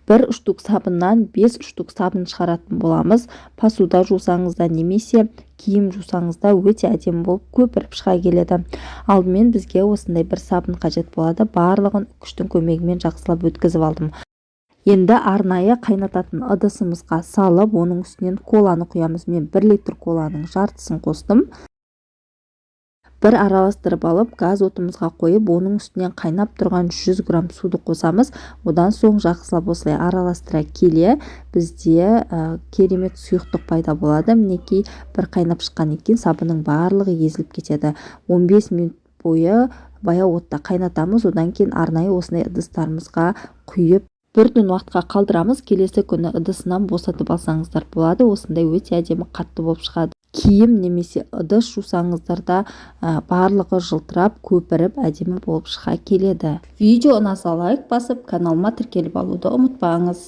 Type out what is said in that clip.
Бір штук сабыннан бес штук сабын шығаратын боламыз. Посуда жусаңыз да немесе киім жусаңыз да, өте әдемі болып көпіріп шыға келеді. Алдымен бізге осындай бір сабын қажет болады. Барлығын үккіштің көмегімен жақсылап өткізіп алдым. Енді арнайы қайнататын ыдысымызға салып, оның үстінен коланы құямыз. Мен 1 литр коланың жартысын қостым. Бір араластырып алып, газ отымызға қойып, оның үстінен қайнап тұрған 100 грамм суды қосамыз. Одан соң жақсылап осылай араластыра келе, бізде керемет сұйықтық пайда болады. Мінекей, бір қайнап шыққаннан кейін сабынның барлығы езіліп кетеді. 15 минут бойы баяу отта қайнатамыз. Одан кейін арнайы осындай ыдыстарымызға құйып, бір түн уақытқа қалдырамыз. Келесі күні ыдысынан босатып алсаңыздар болады. Осындай өте әдемі қатты болып шығады. Киім немесе ыдыс жусаңыздар да, барлығы жылтырап, көпіріп, әдемі болып шыға келеді. Видео ұнаса, лайк басып, каналыма тіркеліп алуды ұмытпаңыз.